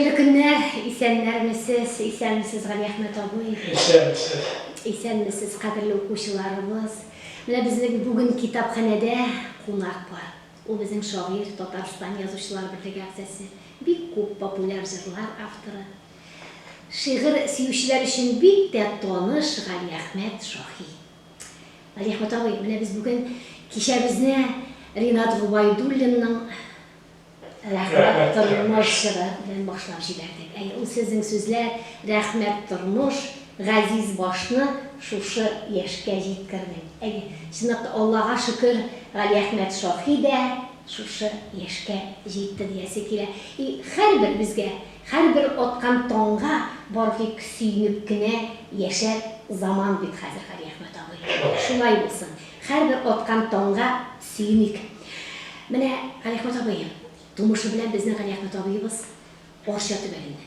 Хәерле көннәр, исәннәрмесез, исәнмесез, Галиәхмәт абый. Исәнмесез. Исәнмесез, кадерле укучыларыбыз. Менә безнең бүген китапханәдә кунак бар. Ул безнең шагыйрь, Татарстан Язучылар берлеге әгъзасы, бик күп популяр җырлар авторы. Шигырь сөючеләр өчен бик тә таныш Галиәхмәт Шаһи. Галиәхмәт абый, менә без бүген кичәбезне Ринат Гобәйдуллинның Рәхмәт тормыш җыры белән башлап җибәрдек. Әйе, ул сезнең сүзләр, Рәхмәт тормыш, газиз башны шушы яшькә җиткердең. Әйе, чынлап та, Аллага шөкер, Галиәхмәт Шаһи дә шушы яшькә җитте диясе килә. И һәрбер безгә, һәрбер аткан таңга бары тик сөенеп кенә яшәр заман бит хәзер, Галиәхмәт абый. Шулай булсын. Һәрбер аткан таңга сөеник. Менә, Галиәхмәт абый, тумышы белән безнең Галиәхмәт абыебыз Арча төбәгеннән.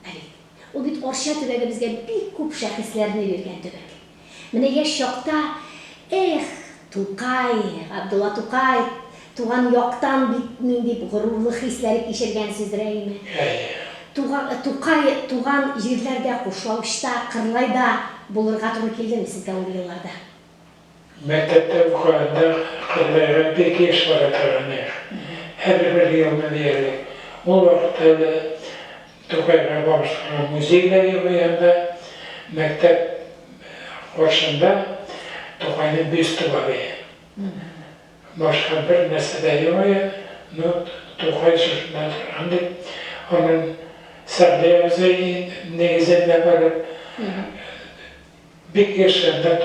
Ә бит. Ул бит Арча төбәге безгә бик күп шәхесләрне биргән төбәк. Менә яшь чакта, эх, Тукай, Габдулла Тукай, туган яктан бит мин дип горурлык хисләре кичергәнсездер, әйеме? Әйе. Туган, Тукай туган җирләрдә, Кушлавычта, Кырлайда булырга туры килдеме сезгә ул елларда? Мәктәптә укыганда Кырлайга бик еш бара торган идек. Һәрбер елны диярлек. Ул вакытта әле Тукайга багышланган музей да юк иде анда. Мәктәп каршында Тукайның бюсты бар иде. Башка бер нәрсә дә юк иде. Ну, Тукай шушында торган дип, аннан Сәгъди абзый нигезендә барып, Бик еш анда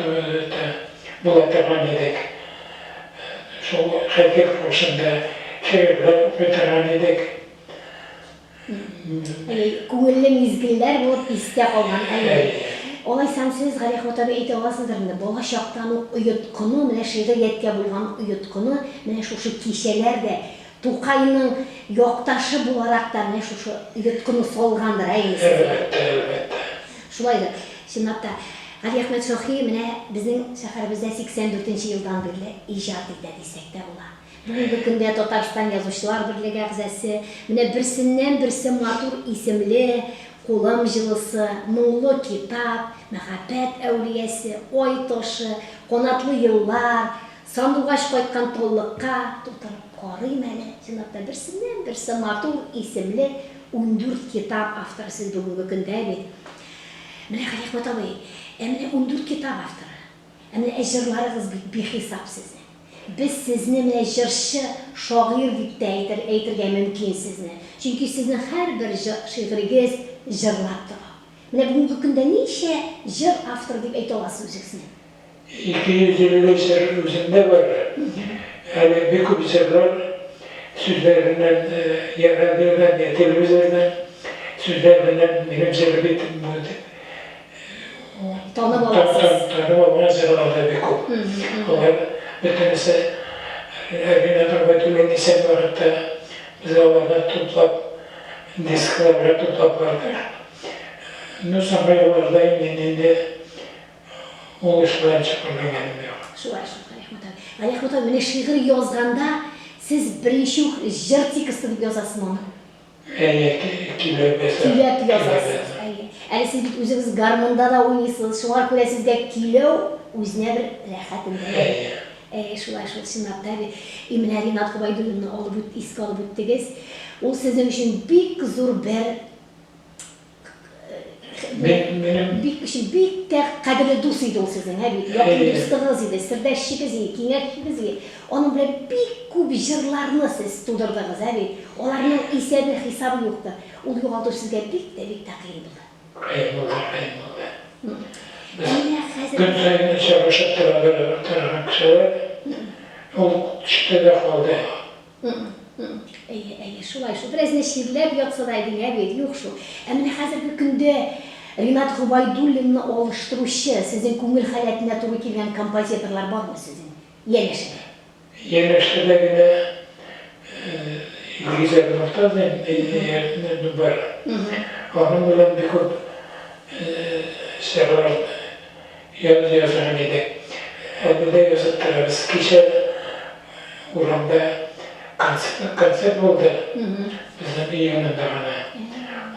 була торган идек. Шул һәйкәл каршында шигырьләр укый торган идек. Әйе, күңелле мизгелләр булып истә калган, әйе. Алайсам сез, Галиәхмәт абый, әйтә аласыздыр инде, бала чактан ук оеткыны, менә шигърияткә булган оеткыны, менә шушы кичәләр дә, Тукайның якташы буларак та менә шушы йоткыны салгандыр, ә инде сезгә? Әлбәттә, әлбәттә. Шулайдыр. Чынлап та, Галиәхмәт Шаһи менә безнең шәһәребездә 84 нче елдан бирле иҗат итә дисәк тә була. Бүгенге көндә Татарстан Язучылар берлеге әгъзасе, менә берсеннән-берсе матур исемле Кулым җылысы, Моңлы китап, Мәхәббәт әүлиясе, Ай ташы, Канатлы еллар, Сандугач кайткан таллыкка тутырып карыйм әле, чынлап та берсеннән-берсе матур исемле 14 китап авторы сез бүгенге көндә бит. Менә Галиәхмәт абый, ә менә 14 китап авторы, ә менә ә җырларыгыз бит бихисап сезнең. Без сезне менә җырчы, шагыйрь дип тә әйтер, әйтергә мөмкин сезне. Чөнки сезнең һәрбер җы шигырегез җырлап тора. Менә бүгенге көндә ничә җыр авторы дип әйтә аласыз үзегезне? 250 җыр үземдә бар. Әле бик күп җырлар сүзләреннән я радиодан, я телевизордан сүзләреннән минем җыр бит бу дип Танып аласыз. Танып алган җырлар да бик күп. Алар бөтенесе Ринат Гобәйдуллин исән вакытта без аларны туплап, дискларга туплап бардык. Ну, соңгы елларда инде инде Ул эш белән шөгыльләнгәнем юк. Шулай шул, Галиәхмәт абый. Галиәхмәт абый, менә шигырь язганда сез беренче үк җыр тексты дип язасызмы аны? Әйе, көйләп язам. Көйләп язасыз, әйе. Әле сез бит үзегез гармунда да уйныйсыз, шуңа күрә сезгә көйләү үзенә бер рәхәт инде. Әйе. Әйе, шулай шул, чынлап та бит. И менә Ринат Гобәйдуллинны алып үт, искә алып үттегез. Ул сезнең өчен бик зур бер Бик өчен бик тә кадерле дус иде ул сезнең, ә бит? Якын дустыгыз иде, сердәшчегез иде, киңәшчегез иде. Аның белән бик күп җырларны сез тудырдыгыз, ә бит? Аларның исәбе, хисабы юктыр. Ул югалту сезгә бик тә, бик тә кыен булды. Кыен булды, кыен булды. Без көн саен очрашып тора торган кешеләр, ул төште дә калды. Әйе, әйе, шулай шул. Бераз генә чирләп ятса да идең, ә бит, юк шул. Ә менә хәзерге көндә Ринат Гобәйдуллинны алыштыручы, сезнең күңел халәтенә туры килгән композиторлар бармы сезнең янәшәдә? Янәшәдә генә Илгизәр Мортазин бар. Аның белән бик күп җырлар язган идек. Әле дә язып торабыз. Кичә Урамда концерт, концерт булды. Безнең өй янында гына.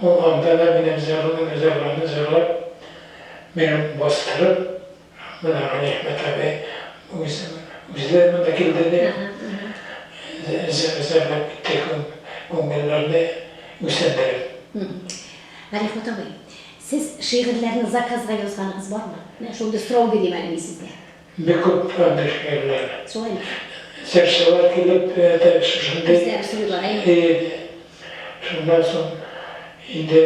Ул анда да минем җырлар, җырларны җырлап, минем бастырып, менә Галиәхмәт абый үзе, үзе дә монда килде дип, җырлап китте, күңелләрне үсендереп. Галиәхмәт абый, сез шигырьләрне заказга язганыгыз бармы? Менә шундый сорау бирим әле мин сезгә. Бик күп андый шигырьләр. Шулаймы? Җырчылар килеп тә шушындый. Үзләре сорыйлар, әйеме? Шуннан соң инде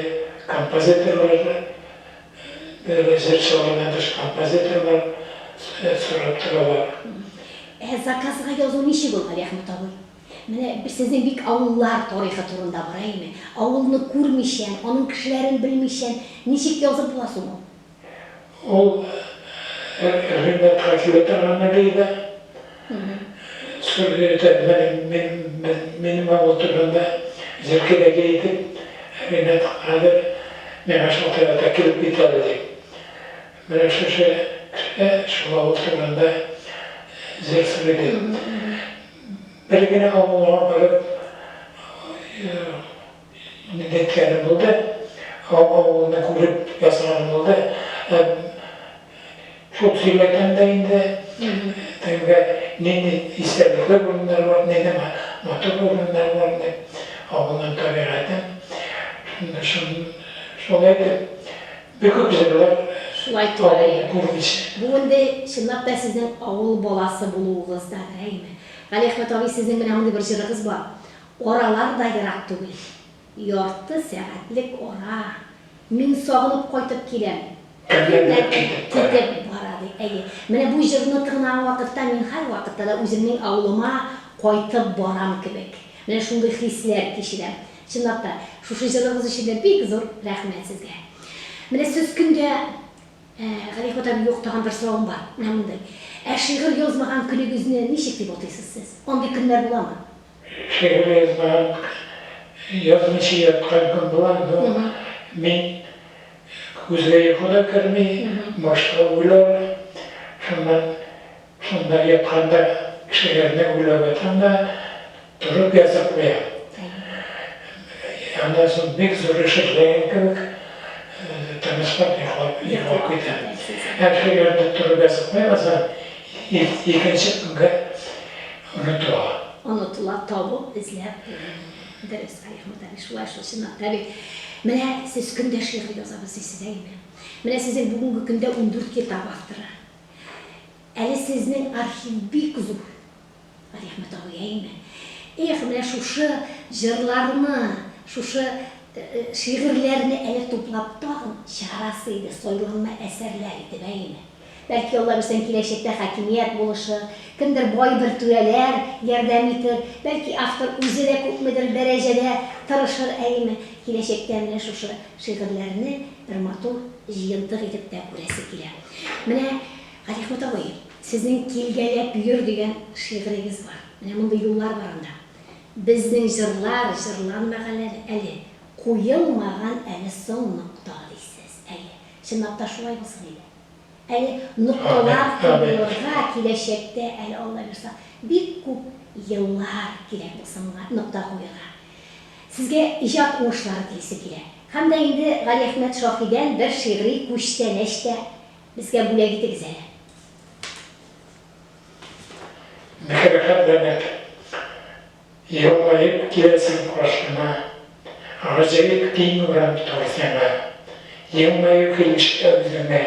композиторлар, җырчылардан тыш композиторлар сорап торалар. Ә заказга язу ничек ул, Галиәхмәт абый? Менә сезнең бик авыллар тарихы турында бар, әйеме? Авылны күрмичән, аның кешеләрен белмичән, ничек язып була соң ул? Ул Ринатка килә торган иде. Минем авыл турында җыр кирәк иде. Ринат хәзер миңа шалтырата, килеп кит әле дип. Менә шушы кеше шул авыл турында җыр сорый дип. Бер генә авылга барып Әйткәнем булды, авылны күреп язганым булды. Шул сөйләтәм дә инде, тегегә нинди истәлекле урыннар бар, нинди матур урыннар бар дип, авылның табигатен. Шулай итеп, бик күп җырлар Шулай туа, авылны әйе. күрмичә. Бу инде чынлап та сезнең авыл баласы булуыгыздадыр, әйеме? Галиәхмәт абый, сезнең менә мондый бер җырыгыз бар. Аралар да ерак түгел. Ярты сәгатьлек ара. Мин сагынып кайтып киләм. Кемнәрдер китеп бара. Китеп бара, ди. Әйе. Менә бу җырны тыңлаган вакытта мин һәрвакытта да үземнең авылыма кайтып барам кебек. Менә шундый хисләр кичерәм. Чынлап та, шушы җырыгыз өчен дә бик зур рәхмәт сезгә. Менә сез көн дә Галиәхмәт абый, юк, тагын бер соравым бар. Менә мондый. Ә шигырь язмаган көнегезне ничек дип атыйсыз сез? Андый көннәр буламы? Шигырь язмаган, язмыйча яткан көн була, но мин күзгә йокы да керми, башка уйлар, шуннан шунда ятканда шигырьне уйлап ятам да, торып язып куям. Аннан соң бик зур эш эшләгән кебек, тынычлап йоклап йоклап китәм. Ә шигырьне торып язып куймасам, икенче көнгә Онытыла. Онытыла, табып, эзләп булмый. Дөрес, Галиәхмәт абый, шулай шул, чынлап та бит. Менә сез көн дә шигырь язабыз дисез, әйеме? Менә сезнең бүгенге көндә 14 китап авторы. Әле сезнең архив бик зур, Галиәхмәт абый, әйеме? Эх, менә шушы җырларны, шушы шигырьләрне әле туплап тагын чыгарасы иде, сайланма әсәрләр итеп, әйеме? Бәлки, Алла бирсен, киләчәктә хакимият булышыр, кемдер бай бер түрәләр ярдәм итер, бәлки, автор үзе дә күпмедер дәрәҗәдә тырышыр, әйеме? Киләчәктә менә шушы шигырьләрне бер матур җыентык итеп тә күрәсе килә. Менә, Галиәхмәт абый, сезнең Килгәләп йөр дигән шигырегез бар. Менә мондый юллар бар анда. Безнең җырлар җырланмаган әле, куелмаган әле соң нокта, дисез. Әйе, чынлап та шулай булсын иде. Әле нокталар куелырга киләчәктә әле Алла бирса бик күп еллар кирәк булсын моңа нокта куерга. Сезгә иҗат уңышлары телисе килә. Һәм дә инде Галиәхмәт Шаһидән бер шигъри күчтәнәч тә безгә бүләк итегез әле. Бик рәхәтләнеп Елмаеп киләсең каршыма, Гаҗәеп киң урам тар сиңа. Елмаю килешә үзеңә,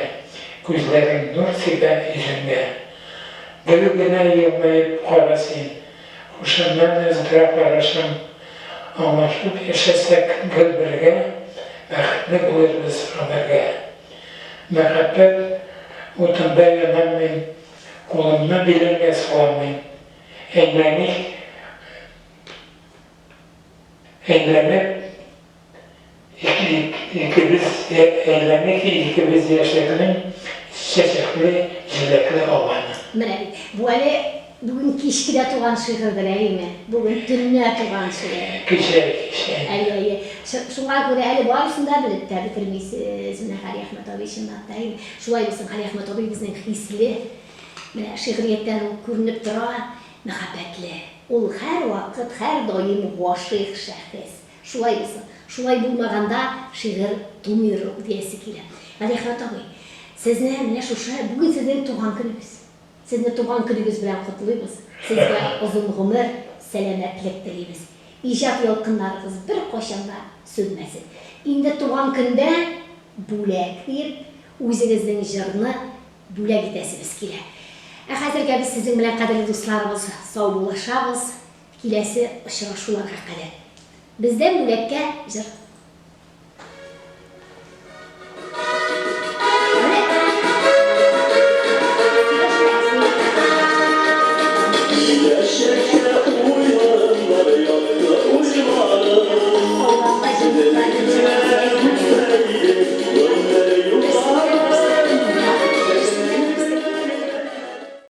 Күзләрең нур сибә йөзеңә. Гел генә елмаеп кара син, Һушыңнан яздыра карашың. Аңлашып яшәсәк гел бергә, Бәхетле булырбыз гомергә. Мәхәббәт утында янам мин, Кулымны билеңә салам мин. Әйләник, әйләнеп, икебез, әйләник икебез яшьлекнең чәчәкле, җиләкле аланы. Менә бит, бу әле бүген кич кенә туган шигырьдер, әйеме? Бүген төнлә туган шигырь. Кичә, кичә. Әйе, әйе. Шуңа күрә әле барысын да белеп тә бетермисез, менә Галиәхмәт абый, чынлап та, әйеме? Шулай булсын, Галиәхмәт абый безнең хисле, Менә шигърияттән ул күренеп тора, мәхәббәтле. Ул һәрвакыт, һәрдаим гашыйк шәхес. Шулай булсын. Шулай булмаганда шигырь тумыйдыр ул диясе килә. Галиәхмәт абый, сезне менә шушы, бүген сезнең туган көнегез. Сезне туган көнегез белән котлыйбыз. Сезгә озын гомер, сәламәтлек телибез. Иҗат ялкыннарыгыз беркайчан да сүнмәсен. Инде туган көндә бүләк диеп, үзегезнең җырны бүләк итәсебез килә. Ә хәзергә без сезнең белән, кадерле дусларыбыз, саубуллашабыз. Киләсе очрашуларга кадәр. Бездән бүләккә җыр.